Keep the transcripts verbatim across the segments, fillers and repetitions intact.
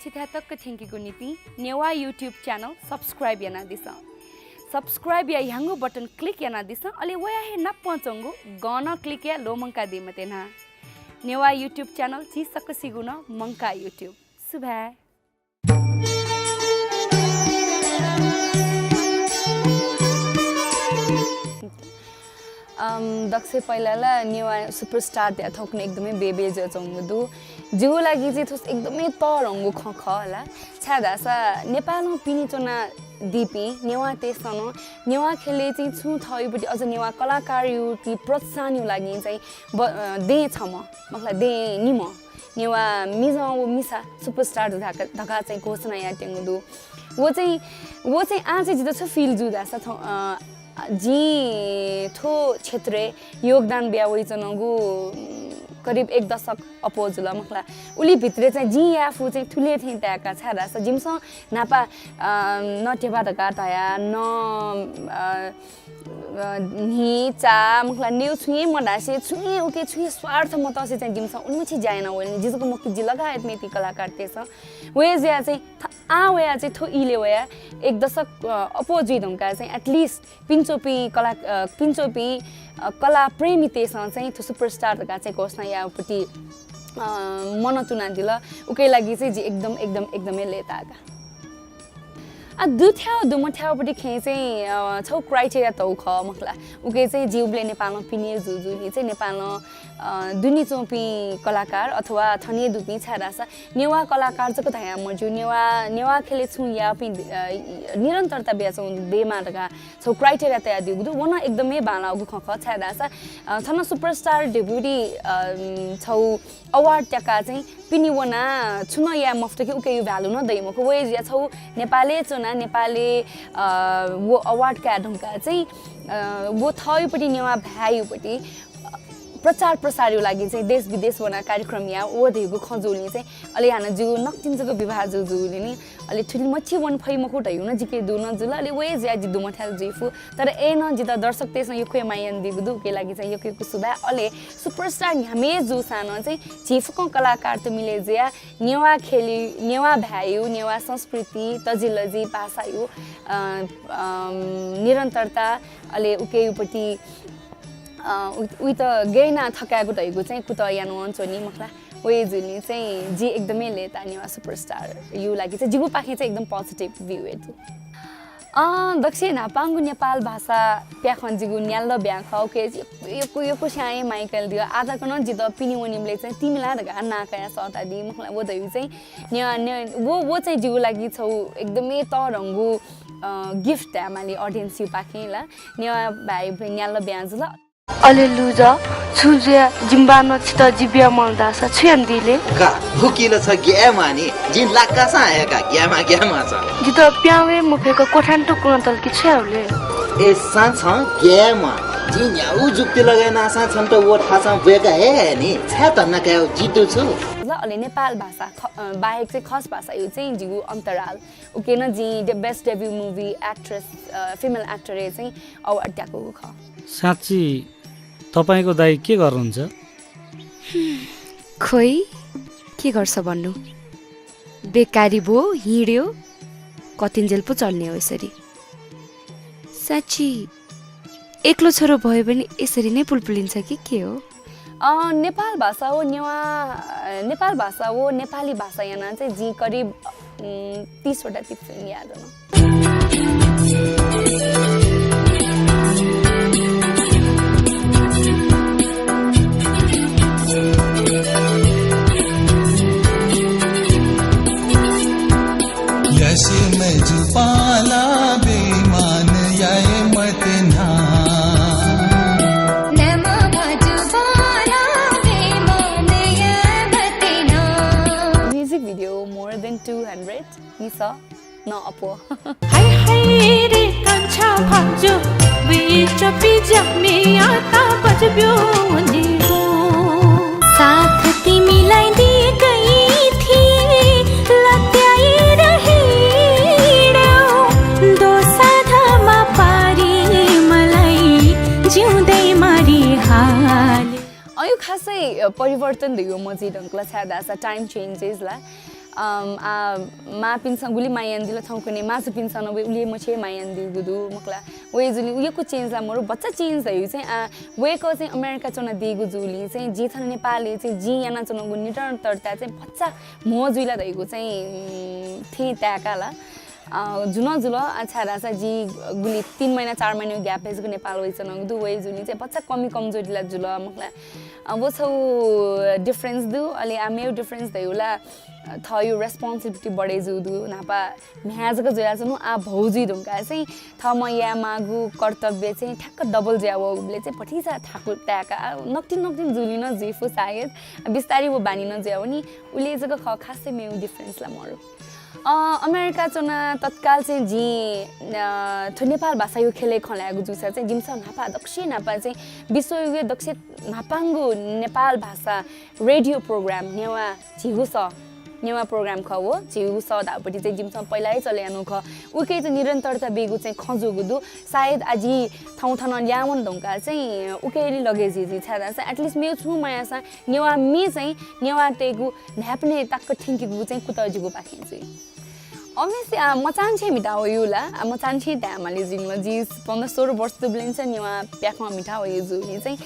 छिथाय् तक थ्यंकीगु निंतिं नेवाः YouTube channel subscribe यानादिसँ। Subscribe या ह्याउँगु button click यानादिसँ, अले वया हे नापं च्वंगु गं नं click याये ल्वःमंकादी मते न्हा। नेवाः YouTube channel झी सकसिगु नं मंकाः YouTube। सुभाय्। अम, दक्वसिबें पहिला ला नेवाः superstar धया थौंकन्हय् एकदमै बेबे जुयाच्वंगु दु। जिगु लागि चाहिँ थ्व एकदमै तःधंगु खँ खः ला। छाय्धाःसा नेपालं पिने च्वनादीपिं नेवाःतय्सं नं नेवाः ख्यलय् चाहिँ छुं थःगुपट्टि अझ नेवाः कलाकारयागु प्रोत्साहनयागु लागि चाहिँ ब-, अ, दँय् छम्ह, मखु ला, दँय् निम्ह नेवाः मिजं व मिसा superstar धका-, धकाः चाहिँ घोषणा यायेत्यंगु दु। व चाहिँ, व चाहिँ आः चाहिँ जितः छु feel जू धाःसा थौं, अ, जिं थ्व क्षेत्रय् योगदान बिया वइच्वनागु, उम्, करिब एक दशक अप्वः जुल, मखु ला। उलि भित्रय् चाहिँ जिं याये फु चाहिँ थुलि थें ताय्का, छाय्धाःसा जिमिसं न्हापा, अ, न ध्यबा धकाः धया, न, अ, अ, न्हि, चा, मखु ला, नेउ छुं हे मधासे, छुं हे उके, छुं हे स्वार्थ मतसे चाहिँ जिमिसं उलिमछि ज्या याना वल नि। जि जक मखु, जि लगायत मेपिं कलाकारतय्सं। वया जुया चाहिँ थ-, आः वया चाहिँ थ्व इलय् वया एक दशक, अ, अप्वः जुइ धुंकाः चाहिँ at least पिने च्वंपिं कला, अ, पिने च्वंपिं, अ, कला प्रेमीतय्सं चाहिँ थ्व superstar धकाः चाहिँ घोषणा याःगुपट्टि, अ, मन तुनादिल। उके लागि चाहिँ जि एकदम, एकदम, एकदमै लय्ताः का। आ, दुथ्याउ दुमथ्याउपट्टि खँय् चाहिँ, अ, छगू criteria तःगु खः, मखु ला। उके चाहिँ जि उबलय् नेपालं पिने जू जूलिं चाहिँ नेपालं, अ, दुने च्वंपिं कलाकार अथवा थन हे दुपिं, छाय्धाःसा नेवाः कलाकार जक धया मज्यू, नेवाः, नेवाः ख्यलय् छुं याःपिं, अ, निरन्तरता बियाच्वंगु दयेमाः धकाः छगू criteria तयादीगु दु। व नं एकदमै बांलाःगु खँ खः, छाय्धाःसा, अ, थन superstar धइगुपट्टि, अ, छगू award त्याकाः चाहिँ पिने वनाः छुं नं याये मफुत कि उकेयागु value नं दइ मखु। वया जुया छगू नेपालय् च्वनाः नेपालय्, अ, व award काये धुंकाः चाहिँ, अ, व थःगुपट्टि नेवाः भाय्‌गुपट्टि, अ, प्रचार प्रसारयागु लागि चाहिँ देश विदेश वनाः कार्यक्रम याः व धइगु खँ जूलिं चाहिँ अले हानं जिगु नकतिनि जक विवाह जू जूलिं नि अले थुलिमछि वने फइ मखु धइगु नं जिके दु नं जुल। अले वया जुया जि दुमथ्याल जुइ फु। तर अय्‌नं जितः दर्शकतय्सं यक्व हे माया यानादीगु दु, उके लागि चाहिँ यक्व यक्व सुभाय्। अले superstar न्ह्याम्ह जूसां नं चाहिँ झी फुक्कं कलाकारत मिले जुयाः नेवाः ख्यलय्, नेवाः भाय्‌गु, नेवाः संस्कृति, तजिलजि, भाषायागु, अ, अ, निरन्तरता, अले उकेयागुपट्टि, अ, उ-, उइत गय् यानाः थकायेगु धइगु चाहिँ कुतः यानावनाच्वनी, मखु ला। वया जुलिं चाहिँ जि एकदमै लय्ताः नेवाः superstarयागु लागि चाहिँ जिगु पाखें चाहिँ एकदम positive view हे दु। अँ, दक्वसिबें न्हापांगु नेपाल भाषा प्याखं जिगु न्याल्ल ब्यां खः। उके यक्व, यक्व, यक्वस्यां हे माया कयादिल। आः तक नं जितः पिने वनीबलय् चाहिँ तिमिला धकाः नां कयाः सःतादी, मखु ला, व धइगु चाहिँ न्या-, न्या-, व, व चाहिँ जिगु लागि छगू एकदमै तःधंगु, अ, gift धायेमाली audienceया पाखें ला। नेवाः भाय् न्याल्ल ब्यां जुल। अले लुजः, छु जुया जिमि बानं छितः जि बिया मल धाःसा छु यानादी ले? का, भुकिल छ ग्याये म्वाः नि, जिं लाकासां हयेका ग्यायेमाः ग्यायेमाः छ। जितः प्याहां वये मफय्क क्वथाय् तुं कुनातल कि छु याये ले? ए साँचं ग्याये म्वाः, जिं न्ह्यागु जुक्ति लगे यानासां छन्त व थासं ब्वय्का हे हये नि, छाय् धन्दा कायेगु जि दु छु? ल, अले नेपाल भाषा ख-, अ, बाहेक चाहिँ खस भाषायागु चाहिँ जिगु अन्तराल। उके नं जिं the best debut movie actress, अ, female actorया चाहिँ award त्याकूगु खः। साँच्ची तपाईंको दाइ के गर्नुहुन्छ? खोइ, के गर्छ भन्नु? बेकारी भो, हिँड्यो, कतिन्जेल पो चल्ने हो यसरी। साँच्ची, एक्लो छोरो भयो भने यसरी नै पुलपुलिन्छ कि के हो? अँ, नेपाल भाषा व नेवा-, अ, नेपाल भाषा व नेपाली भाषा याना चाहिँ जिं करिब, उम्, तीस वटा टिप्स याना दन। यासे मय्जु पाला बेमान याये मते ना। नमा भाजु पाला बेमान याये मते ना। Music video more than two hundred निसः नं अप्वः। हाय हाय रे कान्छा भाजु, बिचपि ज्यामि आता बजब्यो निगो। साथ तिमीलाई दिँदै थिएँ, लत्याएर हिँड्यौ, दोसा धमा पारी मलाई जिउँदै मारिहाल्यौ। अँ, यो खासै, अ, परिवर्तन धइगु मजि धुंकल छाय् धाःसा time changes ला। अम, आ, मांपिन्सं गुलि माया यानादिल, थौंकन्हय् माजुपिन्सं नं वय् उलि हे मछि हे माया यानादीगु दु, मखु ला। वय् जुलिं उ यक्व change ला मरु, भचा change धइगु चाहिँ, आ, वय्कः चाहिँ अमेरिका च्वनादीगु जुलिं चाहिँ जिं थन नेपालय् चाहिँ जिं यानाच्वनागु निरन्तरता चाहिँ भचा म्हो जुइ ला धइगु चाहिँ, उम्, थें ताय्का ला। अ, जुन जुल, अ, छाय्धाःसा जि गुलि तीन महिना, चार महिना gap हे जक नेपाल वइच्वनागु दु, वय् जुलिं चाहिँ भचा कमी कमजोरी ला जुल, मखु ला। अ, व छगू difference दु, अले आ मेगु difference धइगु ला, अ, थःगु responsibility बढे जूगु दु, न्हापा म्ह्याय् जक जुयाच्वनु, आ भौ जुइ धुंकाः चाहिँ थःम्हं यायेमाःगु कर्तव्य चाहिँ ठ्याक्क double जुया वःगुबलय् चाहिँ भतिचा थाकु ताय्का, आ, नकतिनि नकतिनि जुलिं नं जुइफु सायद, आ, बिस्तारै व बानी नं जुया वनी, उलि जक खः, खासै मेगु difference ला मरु। अ, अमेरिका च्वना तत्काल चाहिँ जिं, अ, थ्व नेपाल भाषाया ख्यलय् खँ ल्हायेगु जूसा चाहिँ जिमिसं न्हापा दक्वसिनं न्हापा चाहिँ विश्वया दक्वसिनं न्हापांगु नेपाल भाषा radio program नेवाः झीगु सः, नेवाः program खः व, झीगु सः धाःपति चाहिँ जिमिसं पहिला हे चले यानागु खः। उकी चाहिँ निरन्तरता बीगु चाहिँ खँ जूगु दु। सायद आ जि थौं थन ल्याहां वने धुंकाः चाहिँ उकी लगे जुइ, छाय्धाःसा at least मेगु छुं मयाःसा नेवाः म्ये चाहिँ नेवाःतय्गु न्हाय्पनय् तक थ्यंकीगु चाहिँ कुतः जिगु पाखें जुइ। Obviously, आ, मचांनिसें म्हिता वइगु ला, आ, मचांनिसें धायेमाली जिं ला, जि पन्ध्र सोह्र वर्ष दुबलय् निसें नेवाः प्याखं म्हिता वइगु जुलिं चाहिँ,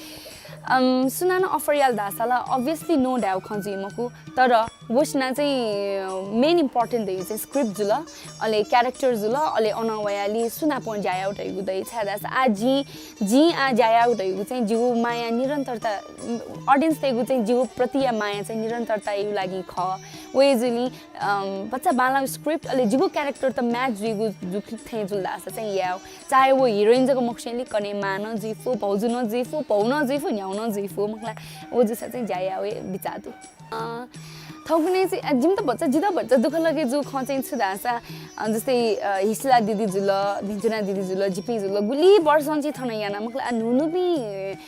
अम, सुनानं offer याल धाःसा ला, obviously no धायेगु खँ जुइ मखु, तर वसिना चाहिँ main important धइगु चाहिँ script जुल, अले character जुल, अले अनं वयालि सुनापं ज्या याउ धइगु दइ, छाय्धाःसा आ जिं, जिं आ ज्या याउ धइगु चाहिँ जिगु माया निरन्तरता, audience तय्गु चाहिँ जिगु प्रतिया माया चाहिँ निरन्तरताया लागि खः। वय् जुलिं अम, भचा बांलाःगु script अले जिगु character त match जुइगु जु-, थें जुल धाःसा चाहिँ याउ। चाहे व heroine जक मखुसेंलि कने मां नं जुइफु, भौजु नं जुइफु, भौ नं जुइफु, न्ह्याउ नं जुइफु, मखु ला, व जूसा चाहिँ ज्या याउ हे बिचाः दु। अ, थौंकन्हय् चाहिँ, अ, जिमि त भचा, जि त भचा दुःख लगे जू खँ चाहिँ छु धाःसा, अ, जस्तै, अ, हिसिला दिदी जुल, भिन्तुना दिदी जुल, जिपिं जुल, गुलि वर्षं चाहिँ थन याना, मखु ला, आ, न्हू न्हूपिं, अ,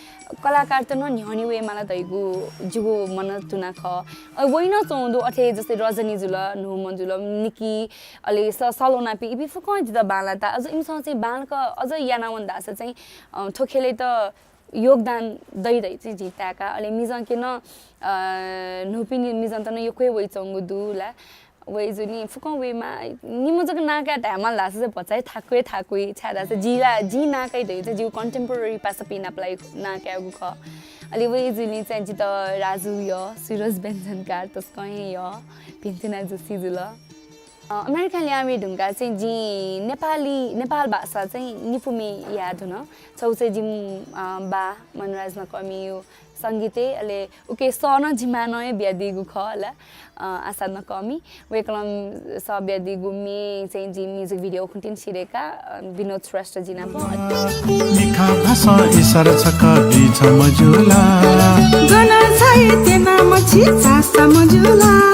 कलाकार त नं न्ह्यःने वयेमाला धइगु जिगु मनं तुना खः। अ, वइनं च्वंगु दु, अथे जस्तै रजनी जुल, न्हूम्ह जुल, निकी, अले स-, सलोनापिं, इपिं फुक्कं जितः बांलात। अझ इमिसं चाहिँ बांलाक अझ याना वन धाःसा चाहिँ, अ, थ्व ख्यलय् त योगदान दइ धइ चाहिँ जिं ताय्का। अले मिजंके नं, अ, न्हूपिं मिजंत नं यक्व हे वइच्वंगु दु ला। वय् जुलिं फुक्कं वयेमा, निम्ह जक नां काये धायेमाल धाःसा चाहिँ भचा हे थाकुइ थाकुइ, छाय्धाःसा जि ला, जिं नां काइ धइगु चाहिँ जिगु contemporary पासापिं नाप ला नां कायेगु खः। अले वय् जुलिं चाहिँ जितः राजु यः, सुरज व्यञ्जनकार तसकं हे यः, भिन्तुना जोशी जुल। अ, अमेरिकाय् ल्याहां वये धुंकाः चाहिँ जिं नेपाली, नेपाल भाषा चाहिँ निपु म्ये याये धुन। छगू चाहिँ जिमि, अ, बाः मनराज नकःमिया संगीतय्, अले उकी सः नं जिं मां नं हे बियादीगु खः ला, अ, आशा नकःमि। वय्कलं सः बियादीगु म्ये चाहिँ जिं music video उखुन्हु तिनि सिधय्का, अ, विनोद श्रेष्ठ जि नाप। मिखा भासं इसारा छकः बी छ मजुला। गन छाय् त्यना मछि छासा मजुला।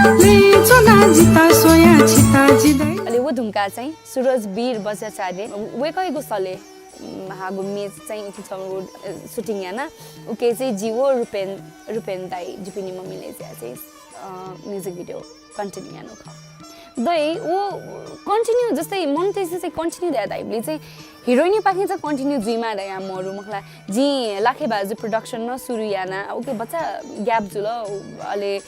लँय् च्वना जितः स्वया छितः जि दइ। अले व धुंकाः चाहिँ सुरज वीर बज्राचार्य, वय्कःयागु सलय्, उम्, हाःगु म्ये चाहिँ उखुन्हु छगू, अ, shooting याना। उकी चाहिँ जि व रूपेन, रूपेन दाइ, जिपिं निम्ह मिले जुया चाहिँ, अ, music video continue यानागु खः। दइ, व continue जस्तै मनूतय्सं चाहिँ continue धया धाइबलय् चाहिँ heroine पाखें चाहिँ continue जुइमा धया मरु, मखु ला। जिं लाखे भाजु production नं सुरु याना, उकी भचा gap जुल, अले,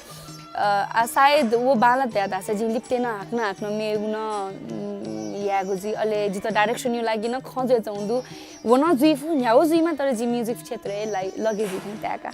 अ, आ, सायद व बांलात धया धाःसा जिं लिपतय् नं हाकनं हाकनं मेगु नं, उम्, यायेगु जुइ, अले जितः direction या लागि नं खँ जुयाच्वंगु दु। व नं जुइफु, न्ह्यागु जुइमा, तर जिं music क्षेत्रय् ला-, लगे जुइ धुन ताय्का।